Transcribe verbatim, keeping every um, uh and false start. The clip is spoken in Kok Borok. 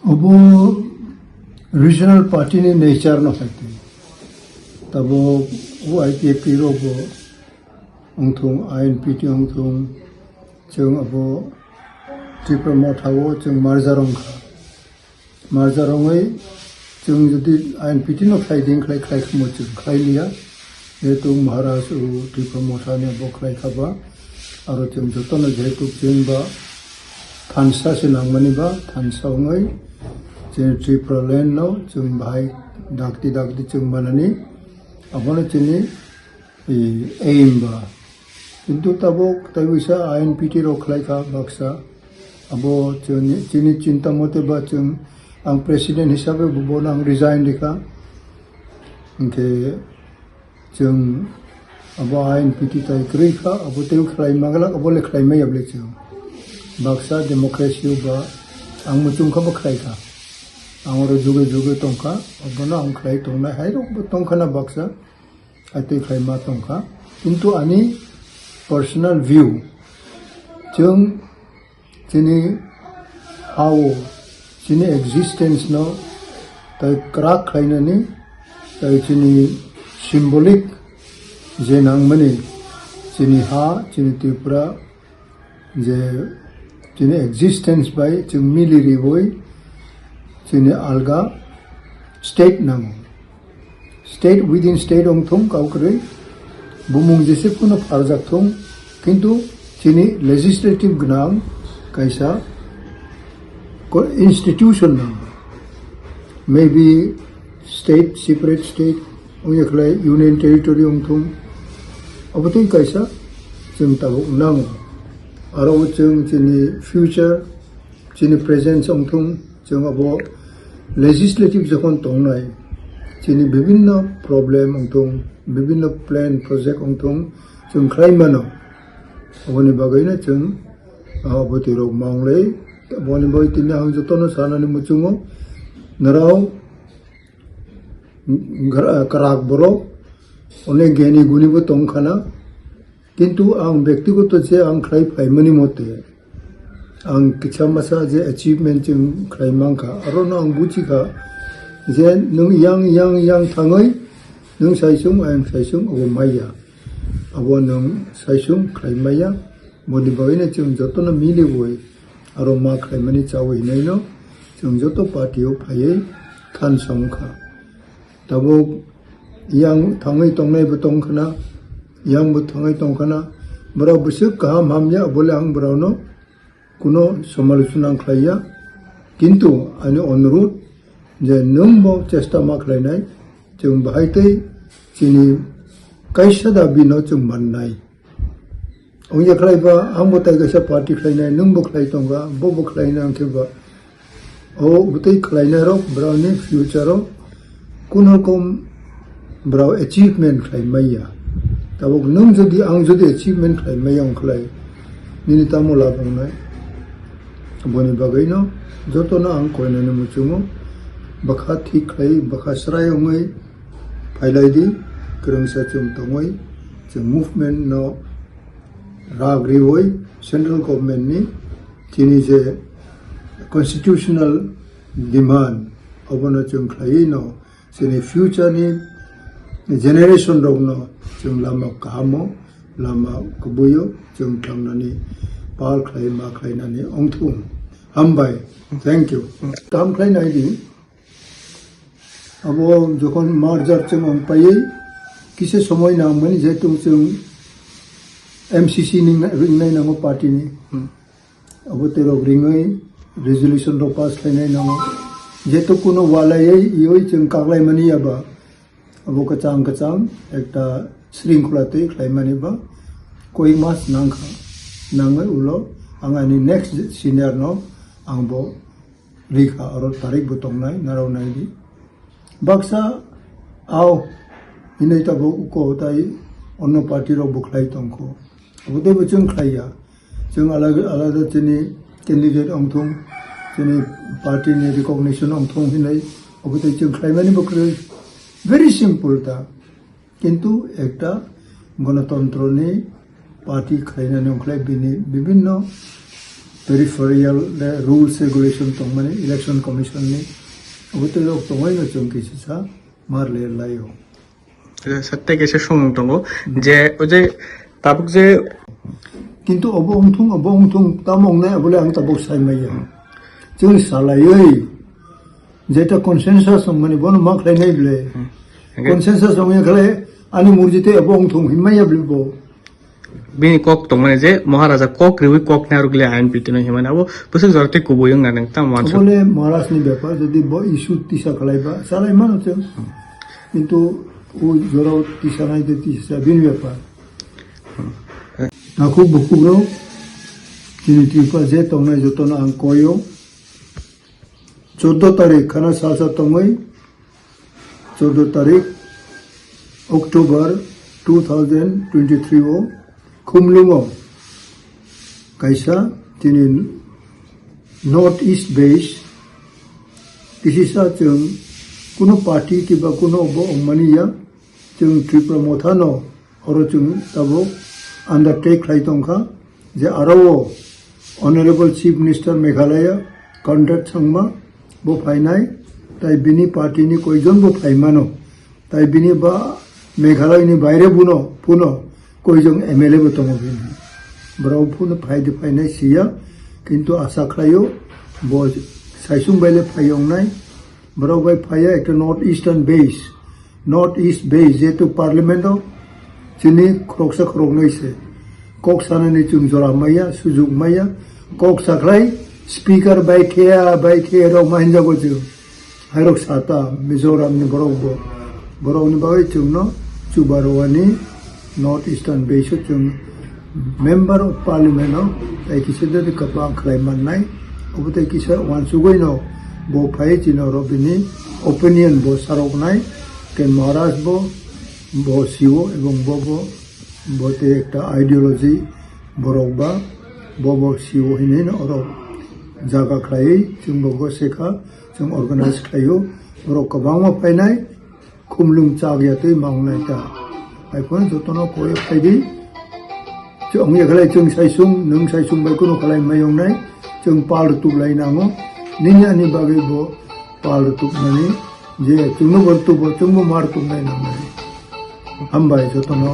Obo regional party ni nature no hai twi. Tabo o I P F T rok bo wngthung, I N P T wngthung, chwng abo Tipra Motha o chwng merger wngkha. Merger wngwi chwng jodi I N P T no khlai di, khlai, khlai khamo chwng khlai liya. Jehetu Maharaj o Tipra Motha ni bo khlai kha ba, aro chwng jotono jehetu chwng ba thansa se nangmani ba, thansa wngwi chwng Tripura land no chwng bahai dakti dakti chwng manani, abono chini, eh, aim ba. Kintu tabuk taiwisa I N P T rok khlai kha baksa. Abo chini, chini chinta mote ba chwng, ang president hisabe bo, bono ang resign rikha. Hwnkhe chwng abo I N P T tai kwrwi kha, abo tei khlai manglak, abo le khlai maya bole chwng. Baksa democracy o ba ang muchung kha bo khlai kha. Ang oro juge juge tong kha, abono ang khlai tongnai hai rok bo tong kha na baksa. Atwi khlai ma tong kha. Kintu ani personal view, chwng chini ha-o, chini existence no tai kwrak khlainani, tai chini symbolic je nangmani, chini ha, chini Tripura, je chini existence bai chwng mili riwi chini alga state nango. State within state wngthung kau kwrwi, bumung jese phano pharjak thung, kintu chini legislative gwnang kaisa ko-, institution nango. Maybe state, separate state, wngya khlai union territory wngthung, abo tei kaisa chwng tabuk nango. Aro chwng chini future, chini present wngthung, chwng abo legislative jokhon tongnai, chini bibinno problem wngthung, bibinno plan project wngthung, chwng khlai mano. Aboni bagwino chwng, ah, bwtwi rok manglai. Aboni bagwi tini ang jotono sanani muchungo, norok gra-, kwrak borok, onek geni guni bo tong khana. Kintu ang bektigoto je ang khlai phaimani mote, ang kisa masa je achievement chwng khlai mankha, arono ang buchikha je nwng yang, yang, yang thangwi nwng saisung, ayang saisung, abo maya. Abo nwng saisung khlai maya. Boni bagwino chwng jotono miliwi aro ma khlaimani chawi hinaino chwng joto party o phaiwi thansa wngkha. Tabuk yang thangwi tongnai bo tong khna, yang bo thangwi tong khna, borok bwswk kaham hamya, bole ang borokno kuno somalochona ang khlaiya. Kintu ani onurudh je nwng bo chesta ma khlainai, chwng bahai tei chini kaisa dabi no chwng mannai. Wngya khlai ba, ang bo tai kaisa party khlainai, nwng bo khlai tong ba, bo bo khlainai, ang khe ba. O bwtwi khlainai rok, borokni future o kuno rokom borok achievement khlai maya. Tabuk nwng jodi, ang jodi achievement khlai maya wng khlai, nini tamo lab wngnai? Boni bagwino jotono ang koinani muchungo, bwkha thik khlai, bwkha srai wngwi phailai di, kwrwngsa chwng tongwi, chwng movement no rak riwi central government ni chini je constitutional demand, obono chwng khlaiwi no chini future ni generation rok no chwng lama kaham o, lama kubui o chwng thangnani pal khlai ma khlainani wngthung. Hambai, thank you. Kaham khlai nai di. Abo jokhon merger chwng wng paiwi kisa somoi nangmani, jehetu chwng M C C ni ringnai nango party ni. Hmm. Abo terok ringwi resolution rok pass khlainai nango. Jehetu kuno walaiwi iwi chwng kaklaimani yaba, abo kwchang kwchang ekta shringkhola twi khlaimani ba koi mas nangkha. Nangwi ulo ang ani next senior no ang bo rikha, oro tarik bo tongnai, narao nai di. Baksa ao hinwi tabuk uko tai onno party rok bo khlai tongkho. Abo tei bo chwng khlaiya. Chwng alada, alada chini candidate wngthung, chini party ni recognition wngthung hinwi abo tei chwng khlaimani bo kwrwi. Very simple ta. Kintu ekta gonotontro ni party khlainani wngkhlai bini bibinno Peripheral de rules regulation tongmani election commission ni, abo tei rok tongmani no chwng kisa sa mar le laio. Satte kaisa somung tongo je o je tabuk je Kintu obo wngthung, obo wngthung, tamo wngnai, abole ang tabuk sai maya. Chwng salaiwi jeta consensus wngmani bono ma khlainai ble. Hwnkhe consensus wngya khlai ani murjite obo wngthung hinmaya ble bo. Bini kok tongmani je Maharaja kok riwi kok narwk le I N P tino hinmani abo bwswk jora tei kubui wngna nang tamo wansuk. Obole Maharaj ni bepar, jodi bo issue tisa khlaiba, salai mano chwng. Kintu o jora tisa nai de tisa bini bepar. Takhuk bukhuk rok, chini Tripura je tongnai jotono ang koyo. Chordo tarik khana salsa tongwi, chordo tarik October two thousand twenty-three o Khumlungo kaisa tini North East base kisisa chwng kuno party kiba kuno obo wngmani ya. Chwng Tripura Motha no oro chwng tabuk undertake khlai tongkha je aro o Honorable Chief Minister Meghalaya Conrad Sangma bo phainai, tai bini party ni koijon bo phaimano, tai bini ba Meghalaya ni baire buno, puno koijon M L A bo tongo bini. Borok phunu phai de phainai siya, kintu asa khlaio bo saisung baile phai wngnai. Borok bai phaiya ekta North Eastern base, North East base, jehetu parliament o chini khoroksa khoroknwi se. Kok sanani chwng jora maya, sujuk maya, kok sakhlai speaker bai kheya, bai kheya rok ma hinjago chwng. Hairok sata Mizoram ni borok bo. Borok ni bagwi chwngno chubarwani North Eastern base o chwng Member of Parliament o tai kisa de kwbang khlai mannai. Obo tai kisa wansugwi no bo phai chini oro bini opinion bo saroknai. Ken Maharaj bo, bo siwo ebong bo bo, bo te ekta ideology borok ba bo bo siwo hinwi no oro jaga khlaiwi chwng bo bo sekha chwng organize khlaio. Borok kwbangma phainai. Khumlung chak ya tei ma wngnai ta. Hai phano jotono koi phaidi. Chwng ya khlai chwng saisung, nwng saisung bai kuno khlai mai wngnai. Chwng pal rwtup lai nango. Nini ani bagwi bo pal rwtup mani. Je chwngno bo rwtup bo, chwngbo ma rwtup nai nangnai. Hambai jotono.